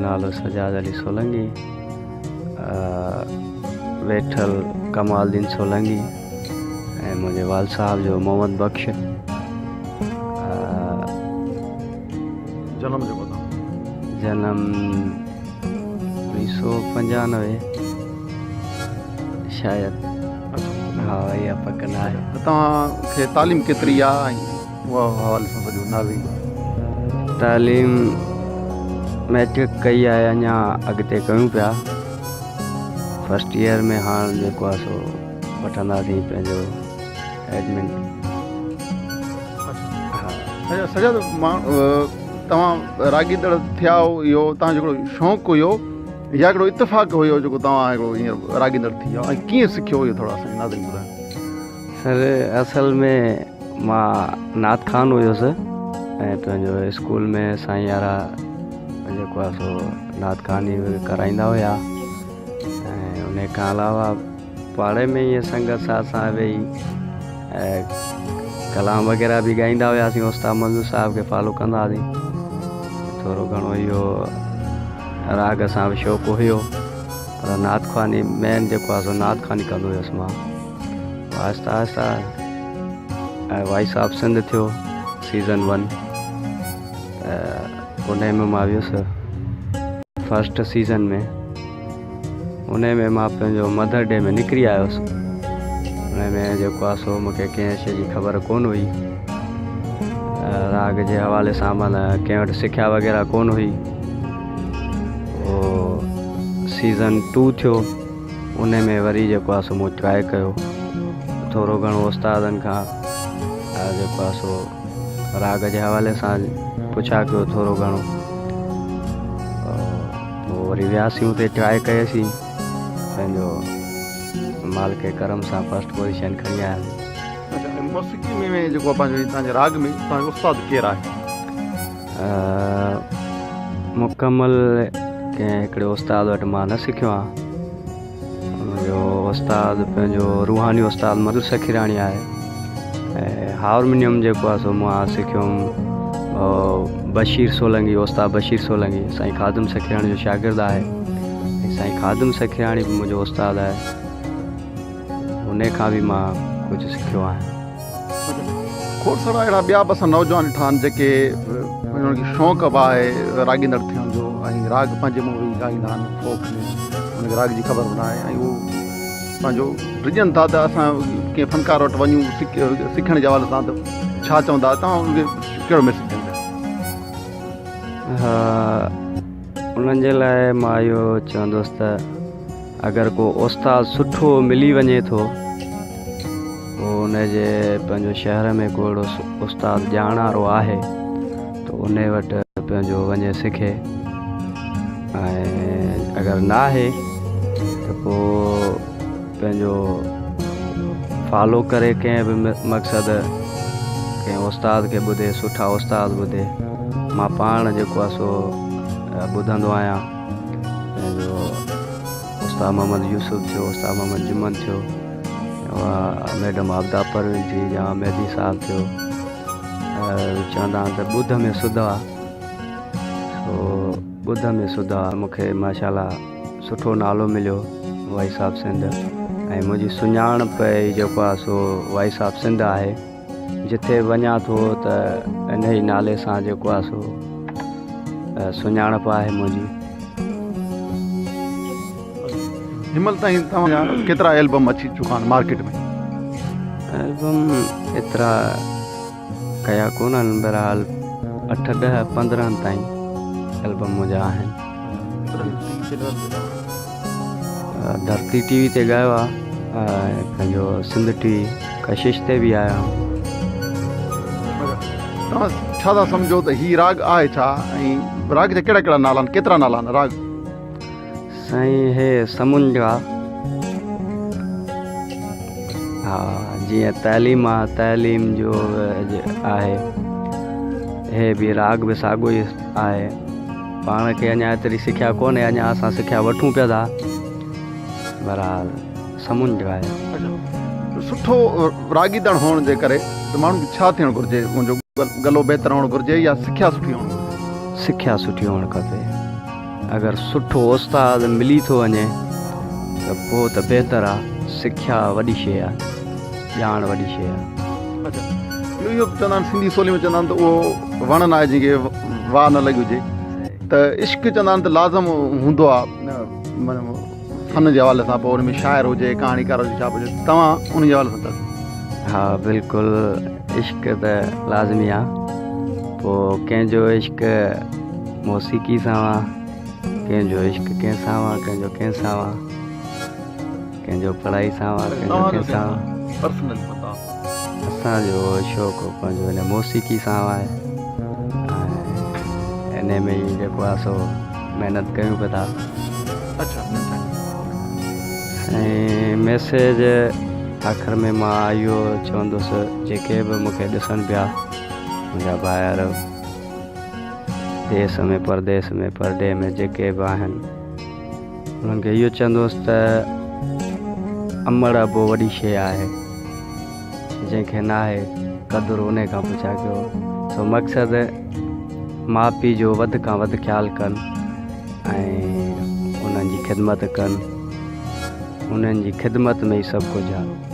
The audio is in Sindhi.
نالو سجاد علي سولنگي، ويٺل ڪمال الدين سولنگي ۽ منهنجي والد صاحب جو محمد بخش. جنم جيڪو تان جنم 1995 شايد. ها اها پڪ نه آهي. توهان کي تعليم ڪيتري آ ۽ اها حوالي سان سڄو ناظرين. تعليم ميٽرڪ ڪئي آهي اڃا اڳتي ڪيون پيا فرسٽ ايئر ۾ هاڻ جيڪو آهي سو وٺنداسين پنهنجو ايڊمنٽ. اچها سجاد مان توهان راڳيندڙ ٿيا آهيو اهو توهان جو هڪڙو شوق هيو يا هڪڙو اتفاق هيو جيڪو توهان هڪڙو هينئر راڳيندڙ ٿي ويا ۽ ڪيئن سکيو اهو ٿورو اسان کي ناظرين ٻڌايو. سر اصل ۾ مان نعت خوان هيس ۽ پنهنجو اسڪول ۾ سائين يارا جيڪو آهي سو نعت خواني ڪرائيندا هيا ۽ ان کان علاوه پاڙي ۾ ائين سنگت ساٿ سان ويهي ۽ ڪلام وغيره به ڳائيندا هياسين استاد منظور صاحب کي فالو ڪندا هئاسين ٿورو گهڻو اهو راڳ سان به شوق هيو پر نعت خواني مين جيڪو آهي سو نعت خواني ڪندو هيس مان آهستي آهستي ۽ وائس آف سنڌ ٿيو سيزن ون ته ان ۾ مان ويس فرسٽ سيزن ۾ ان ۾ مان پنهنجو مدر ڊي ۾ نڪري آيس ان ۾ جيڪو آهي سو مونکي ڪنهن شي جي خبر ڪونه هئي راڳ جي حوالي سان معنيٰ ڪنهن وٽ سکيا وغيره ڪونه هئي پوء سيزن ٽو ٿيو ان ۾ وري جيڪو آهي سو مون ٽرائي ڪيو ٿورو گهڻو استادن کان جيڪو آهي سو راڳ جي حوالي سان پڇا ڪيو ٿورو گهڻو پوء وري وياسين اتي ٽرائي ڪيوسين پنهنجو مالڪ ڪرم سان فرسٽ پوزيشن کڻي آياسين. اچا ۽ موسيقي ۾ جيڪو پنهنجو تنهنجي راڳ ۾ تنهنجو استاد ڪير آهي؟ مڪمل ڪنهن هڪڙي استاد وٽ مان نه سکيو آهيان. منهنجو استاد پنهنجو روحاني استاد مڌر سکيراڻي آهي ۽ هارمونيم جيڪو آهي سو مان سکيم بشير سولنگي استاد بشير سولنگي سائين خادم سکيراڻي جو شاگرد آهي ۽ سائين خادم سکيراڻي به منهنجو استاد آهي ان کان به مان ڪجهه سکيو آهيان. کوڙ سارا اهڙا ٻيا به اسان نوجوان ڏٺا آهن جيڪي انهن کي شوق به آهي راڳيندڙ ٿيڻ جو ۽ راڳ پنهنجي منهن ويهي ڳائيندا آهن فوڪ ۾ انهن کي راڳ جي خبر به ناهي ۽ اهو پنهنجو ڊڄن ٿا ته اسان ڪنهن فنڪار وٽ وڃون سکڻ جي حوالي سان ته ڇا چوندا توهان انهن کي ڪهڙو ميسيج ڏيندا؟ ها انهن جي لاء مان اهو چوندس ته اگر ڪو استاد سٺو ملي وڃي ٿو پوء ان جي پنهنجو شهر ۾ ڪو اهڙو استاد ڄاڻ وارو آهي ته ان وٽ پنهنجو وڃي سکي ۽ اگر نه آهي ته پوء پنهنجو فالو ڪري ڪنهن به مقصد ڪنهن استاد کي ٻڌي سٺا استاد ٻڌي مان پاڻ جيڪو آهي سو ٻڌندو آهيان پنهنجو استاد محمد يوسف ٿيو استاد محمد جمن ٿيو ميڊم عابده پروين ٿي يا مهدي صاحب ٿيو چوندا آهن ته ٻڌ ۾ سڌ آ سو ٻڌ ۾ سڌ آ مونکي ماشاء الله سٺو نالو مليو وائس آف سنڌ ۽ منهنجي سڃاڻپ ئي جيڪو آ سو وائس آف سنڌ آهي جتي به وڃان ٿو ته ان ئي نالي سان جيڪو آ سو سڃاڻپ آهي منهنجي. هن مهل تائين توهان جا ڪيترا البم اچي چڪا آهن مارڪيٽ ۾؟ البم ايترا ڪيا ڪونهن بهرحال اٺ ڏهه 15 تائين البم منهنجا آهن. ڌرتي ٽي وي تي ڳايو آ ۽ پنهنجو سنڌ ٽي وي ڪشش تي به آيا آهيان. توهان ڇا ٿا سمجهو ته هي راڳ آهي ڇا ۽ راڳ جا ڪهڙا ڪهڙا نالا آهن ڪيترا نالا آهن راڳ؟ سائين هي سمنڊ آ ها جيئن تعليم آ تعليم جو آهي هي به راڳ به ساڳو ئي آهي پاڻ کي اڃا ايتري سکيا ڪونهي اڃا اسان سکيا وٺون پيا ٿا بهرحال سمنڊ آهي. سٺو راڳيندڙ هئڻ جي ڪري ته ماڻهو کي ڇا ٿيڻ گهرجي ان جو گلو بهتر هئڻ گهرجي يا سکيا سٺي هئڻ گهرجي؟ سکيا سٺي هئڻ کپي. اگر سٺو استاد ملي ٿو وڃي ته پوء ته بهتر آ. سکيا وڏي شيء آ، ڄاڻ وڏي شيء آ. اچا ٻيو اهو به چوندا آهن سنڌي سولي ۾ چوندا آهن ته اهو وڻ ناهي جنهن کي واء نه لڳي هجي ته عشق چوندا آهن ته لازم هوندو آ معنيٰ فن جي حوالي سان پوء ان ۾ شاعر هجي ڪهاڻيڪار هجي ڇا به هجي توهان ان جي حوالي سان ڇا چوندو؟ ها بلڪل عشق ته لازمي آ پوء ڪنهن جو عشق موسيقي سان آ ڪنهن جو عشق ڪنهن سان آ ڪنهن جو ڪنهن سان آ ڪنهن جو پڙهائي سان آ ڪنهن جو ڪنهن سان آ. پرسنل مطلب اسان جو شوق پنهنجو هن موسيقي سان آهي ۽ ان ۾ ئي جيڪو آ سو محنت ڪيون پيا ٿا. اڇا سائين ميسيج آخر ۾ مان اهو چوندس جيڪي به مون کي ڏسن پيا منهنجا ڀائر ديس ۾ پرديس ۾ پرڏيهه ۾ جيڪي به آهن انهن کي اهو چوندس ته امڙ ابو وڏي شيء آهي جنهن کي ناهي قدر انهي کان پڇا ڪيو سو مقصد ماء پيء جو وڌ کان وڌ خيال ڪن ۽ انهن جي خدمت ڪن انهن جي خدمت ۾ ئي سڀ ڪجهه آهي.